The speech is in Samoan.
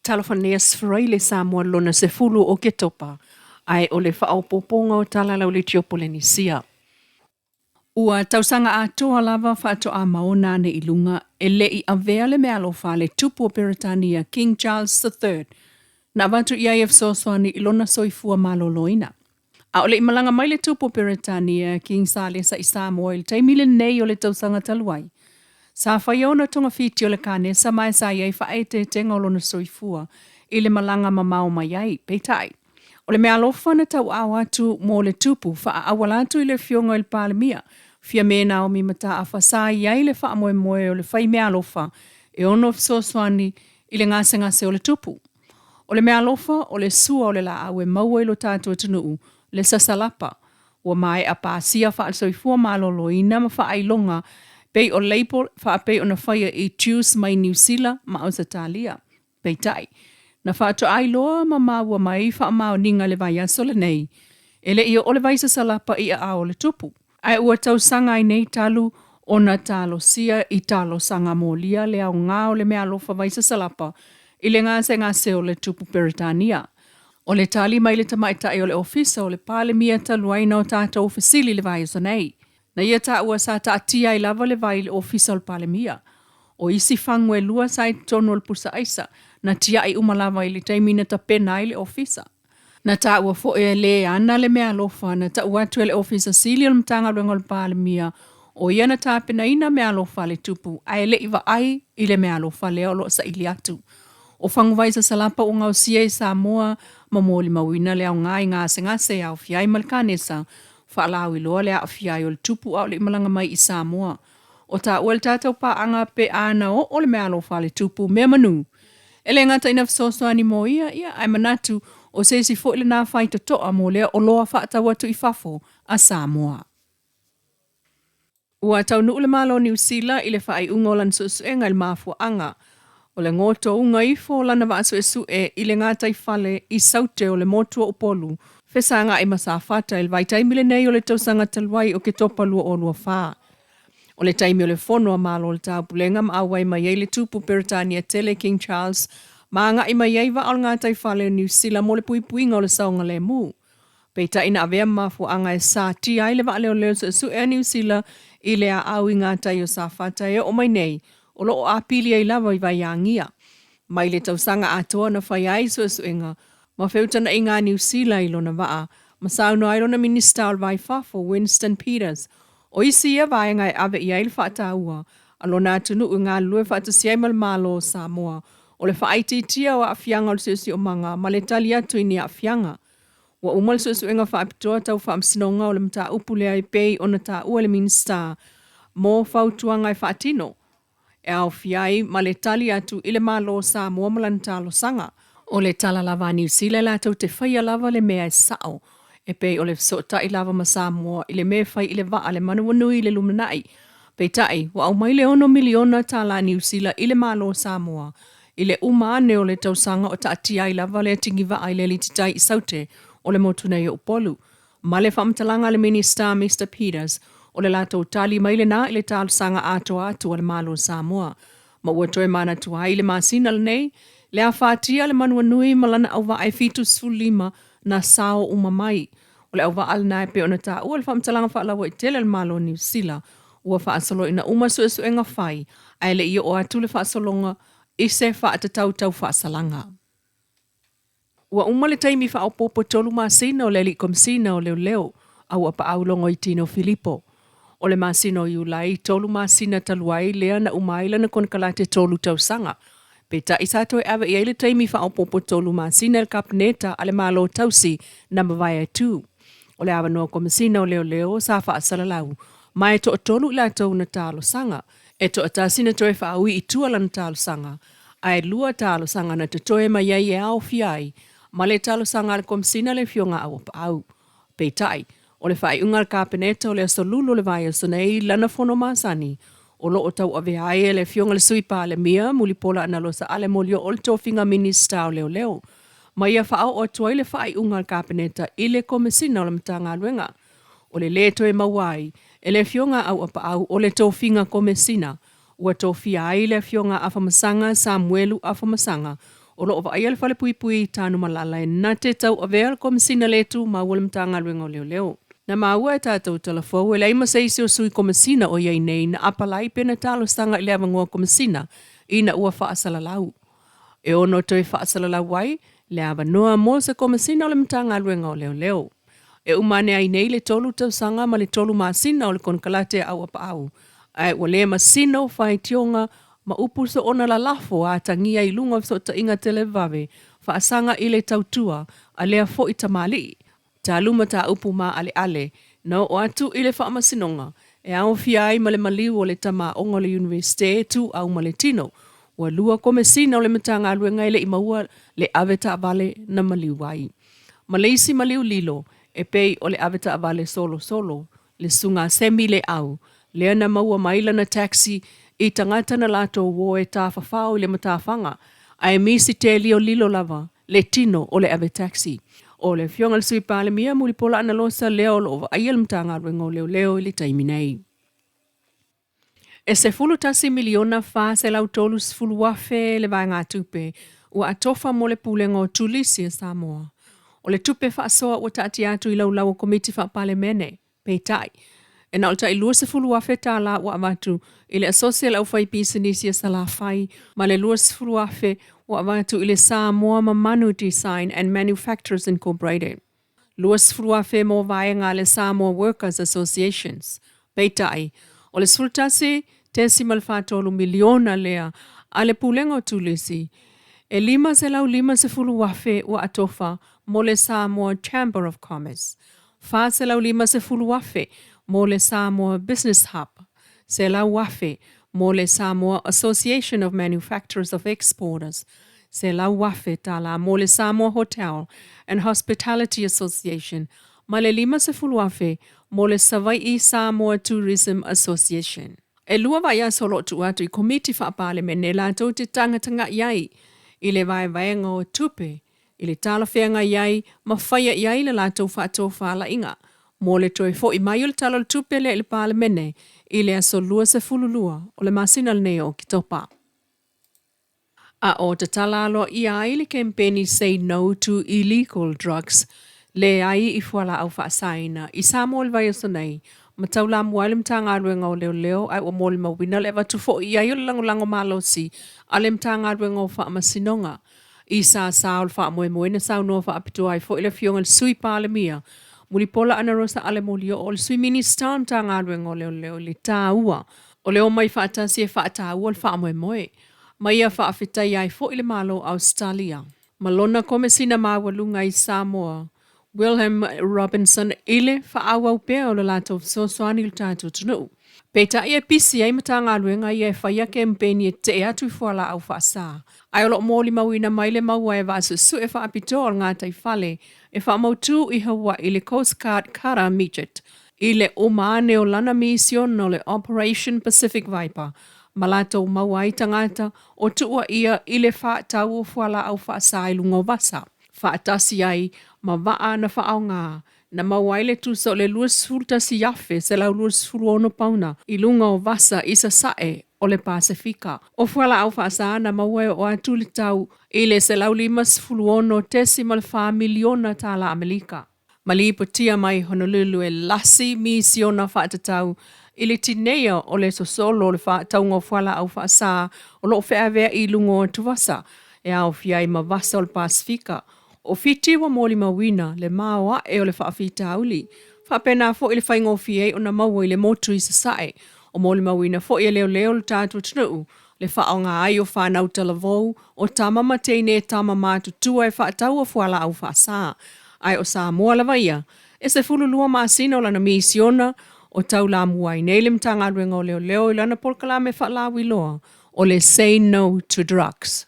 Talofa nei Asfraile Samoa lona 10 o Oketopa, ae o le faaopoopoga o tala lau le Tiopolenisia. Ua tausaga atoa lava faatoa maona ane i luga e le i avea le meaalofa a le Tupu o Peretania King Charles III na avatu i ai e fesoasoani i lona soifua maloloina. A o le i malaga mai le Tupu o Peretania King Salesa i Samoa i le taimi lenei o le tausaga talu ai, sa faia ona togafiti o le kanesa ma e sa i ai faaeteetega o lona soifua i le malaga mamao mai ai. Peitai, o le meaalofa na tauaao atu mo le Tupu faaauala atu i le Afioga i le Palemia, Fiame Naomi Mataafa, sa i ai le faamoemoe o le fai meaalofa e ono fesoasoani i le gasegase o le Tupu. O le meaalofa o le sua o le laau e maua i lo tatou atunuu, le sasalapa, ua maea pasia faale-soifua maloloina ma faailoga pei o label faapei ona faia i juice mai Niu Sila ma Ausetalia. Peitai, na faatoa iloa ma maua mai faamaoniga i le vaiaso lenei, e le i oo le vai sasalapa i aao o le tupu. Ae ua tausaga ai nei talu ona talosia i talosaga molia le aoga o le meaalofa vai sasalapa i le gasegase o le tupu Peretania. O le tali mai le tamaitai o le Ofisa o le Palemia talu ai na o tatou fesili i le vaiaso nei. Na ia taua sa taatia ai lava le vai i le Ofisa o le Palemia. O isi fagu e lua sa i totonu o le pusa aisa, na tiai uma lava i le taimi na tapena ai le Ofisa. Na taua foi e le ana le meaalofa na tau atu e le Ofisa Sili o le Matagaluega o le Palemia, o ia na tapenaina meaalofa a le Tupu ae le i vaai i le meaalofa lea o lo o saili atu. O faguvai sasalapa ua gaosia i Samoa ma molimauina le aoga i gasegase e aofia ai ma le kanesa, faalauiloa le aafia ai o le Tupu a o le i malaga mai i Samoa. O taua le tatou paaga pe a na oo le meaalofa a le Tupu mea manu. E le gata ina fesoasoani mo ia, ia, ae manatu o se isi foi lena faitotoa mo lea oloa faatau atu i fafo a Samoa. Ua taunuu le Malo o Niu Sila i le faaiuga o lana suesuega i le mafuaaga o le gotouga ifo o lana vaa suesue i le gataifale i Saute o le motu o Upolu, fesagai ma Safata i le vaitaimi lenei o le tausaga talu ai o Oketopa 2024. O le taimi o le fono a Malo o le Taupulega ma auai mai ai le Tupu Peretania tele King Charles ma agai mai ai vaa o le gataifale o Niu Sila mo le puipuiga o le saogalemu. Peitai na avea ma mafuaaga e satia ai le vaaleoleo suesue a Niu Sila i le aau i gatai o Safata e oo mai nei, o lo o apili ai lava i Vaiagia. Mai le tausaga atoa na faia ai suesuega ma feutanaʻiga a Niu Sila i lona vaa, ma saunoa ai lona Minisita o le Va i Fafo, Winston Peters, o isi ia vaega e ave i ai le faataua a lona atunuu e galulue faatasi ai ma le Malo o Samoa, o le faaitiitia o aafiaga o le siosiomaga ma le tali atu i ni aafiaga. Ua uma le suesuega faapitoa tau faamasinoga o le mataupu lea e pei ona taua e le Minisita mo fautuaga e faatino, e aofia ai ma le tali atu i le Malo o Samoa ma lana talosaga. O le tala lava a Niu Sila e latou te faia lava le mea e sao, e pei o le fesootai lava ma Samoa i le mea e fai i le vaa le manawanui i le lumanai. Peitai, ua aumai le ono miliona tala Niu Sila i le Malo o Samoa i le uma ane o le tausaga o taatia ai lava le atigivaa i le alititai i Saute o le motu nei o Upolu. Ma le faamatalaga a le Minisita Mister Peters, o le latou tali mai lena i le talosaga atoa atu a le Malo o Samoa. Ma ua toe manatua ai i le masina lenei, le afatia le manuanui ma lana auvaa e 75 na sao uma mai. O le auvaa lena e pei ona taua i le faamatalaga faalauaitele a le Malo o Niu Sila, ua faasolo ina uma suesuega fai ae le i oo atu le faasologa i se faatatau tau faasalaga. Ua uma le taimi faaopoopo tolu masina o le Alii Komesina o Leoleo Auapaau Logoitino Filipo. O le masina o Iulai, tolu masina talu ai lea na uma ai lana konekarate tolu tausaga. Peitai sa toe ave i ai le taimi faaopoopo tolu masina i le Kapeneta a le Malo Tausi na mavae atu. O le avanoa Komesina o Leoleo sa faasalalau, ma e toatolu i latou na talosaga. E toatasi na toe faaui i tua lana talosaga, ae lua talosaga na totoe mai ai e aofia ai ma le talosaga a le Komesina le Afioga a Auapaau. Peitai, o le faaiuga a le Kapeneta o le aso Lulu o le vaiaso nei lana fono masani, o lo o tauavea ai e le Afioga i le Sui Palemia, Mulipola Anarosa Ale Molioo le tofiga Minisita o Leoleo, ma ia faaoo atu ai le faaiuga a le Kapeneta i le Komesina o le Matagaluega. O le lē toe maua ai e le Afioga a Auapaau o le tofiga Komesina, ua tofia ai le Afioga a Afamasaga Samuelu Afamasaga, O lo o vaaia le falepuipui i Tanumalala e na te tauavea le Komesina le Tumau a le Matagaluega o Leoleo. Na maua e tatou talafou e leai ma se isi o Sui Komesina o i ai nei na apalai pe na talosaga i le avanoa Komesina ina ua faasalalau. E ono toe faasalalau ai le avanoa mo se Komesina o le Matagaluega o Leoleo. E uma ane ai nei le tolu tausaga ma le tolu masina o le konekarate a Auapaau, ae ua le masino faitioga ma upu soona lalafo a atagia i luga o fesootaiga televave faasaga i le tautua a lea foi tamalii talu mataupu maaleale na oo atu i le Faamasinoga e aofia ai ma le maliu o le tamaoga o le Iunivesite e tuau ma le tino. Ua lua Komesina o le Matagaluega e le i maua le ave taavale na maliu ai. Ma le isi maliu lilo e pei o le ave taavale solosolo le Susuga Semi Leau lea na maua mai lana taxi i tagata na latou o e tafafao i le matafaga ae misi telio lilo lava le tino o le ave taxi. O le Afioga i le Sui Palemia Mulipola Anarosa lea o lo o vaaia le Matagaluega o Leoleo i le taimi nei. E $11,430,000 le vaegatupe ua atofa mo le Pulega o Turisi a Samoa. O le tupe faasoa ua taatia atu i laulau o Komiti Faa-Palemene. Peitai, e na o le tai $20,000 ua avatu i le Asosi a le Aufaipisinisi a Salafai ma le $20,000 ua avatu i le Samoa Mamanu Design and Manufacturers Incorporated. 20,000 mo vaega a le Samoa Workers Associations. Peitai, o le $11.43 miliona lea a le Pulega o Turisi, e $550,000 ua atofa mo le Samoa Chamber of Commerce, $450,000 mo le Samoa Business Hub, $100,000 mo le Samoa Association of Manufacturers of Exporters, $100,000 mo le Samoa Hotel and Hospitality Association ma le $50,000 mo le Savai'i Samoa Tourism Association. E lua vaiaso o lo o tuu atu i Komiti Faa-Palemene latou te tagataga'i ai i le vaevaega o tupe i le talafeagai ai ma faia i ai le latou faatofalaiga mo le toe fo'i mai o le Tala o le Tupe lea i le Palemene i le aso 22 o le masina lenei o Oketopa. A o tatala aloaia ai le kempeni Say No to Illegal Drugs, Leai i Fualaau Faasaina, i Samoa i le vaiaso nei, ma taulamua ai le Matagaluega o Leoleo ae ua molimauina le avatu fo'i i ai o le lagolago malosi a le Matagaluega o Faamasinoga I sasa o le faamoemoe na saunoa faapitoa ai foi le Afioga i le Sui Palemia, Mulipola Anarosa Ale Molioo, o le Sui Minisita o le Matagaluega o Leoleo i le taua o le omai faatasi e faataua le faamoemoe, ma ia faafetaia ai foi le Malo o Ausetalia ma lona Komesina Maualuga i Samoa, Wilhelm Robinson i le faaauau pea o le latou fesoasoani i le tatou atunuu. Peitai e pisi ai Matagaluega ia e faia kemupeni e tetee atu i fualaau faasa, ae o lo o molimauina mai le maua e vaasuesue faapitoa o le gataifale e faamautu i Hawaii le Coast Guard Cutter Midget i le uma ane o lana misiona o le Operation Pacific Viper ma latou maua ai tagata o tuuaia i le faatau o fualaau faasa i luga o vasa. faatasi ai ma vaa na faaaoga na maua ai le tusa o le 21,126 pauna i luga o vasa i sasae o le Pasefika. O fualaau faasa na maua e oo atu le tau i le $156.4 miliona tala Amelika. Ma lipotia mai Honolulu e lasi misiona faatatau i le tineia o le sosolo o le faatauga o fualaau faasa o lo o feaveai i luga o atuvasa e aofia ai ma vasa o le Pasefika. O Fiti ua molimauina le maoae o le faafitauli, faapena foi le faigofie ai ona maua i le motu i Sasae. O molimauina foi e leoleo le tatou atunuu le faaaoga ai o fanau talavou, o tama ma teine tama matutua e faataua fualaau faasa. Ae o Samoa lava ia, e 12 masina o lana misiona o taulamua ai nei le Matagaluega o Leoleo i lana polokalame faalauiloa o le Say No to Drugs.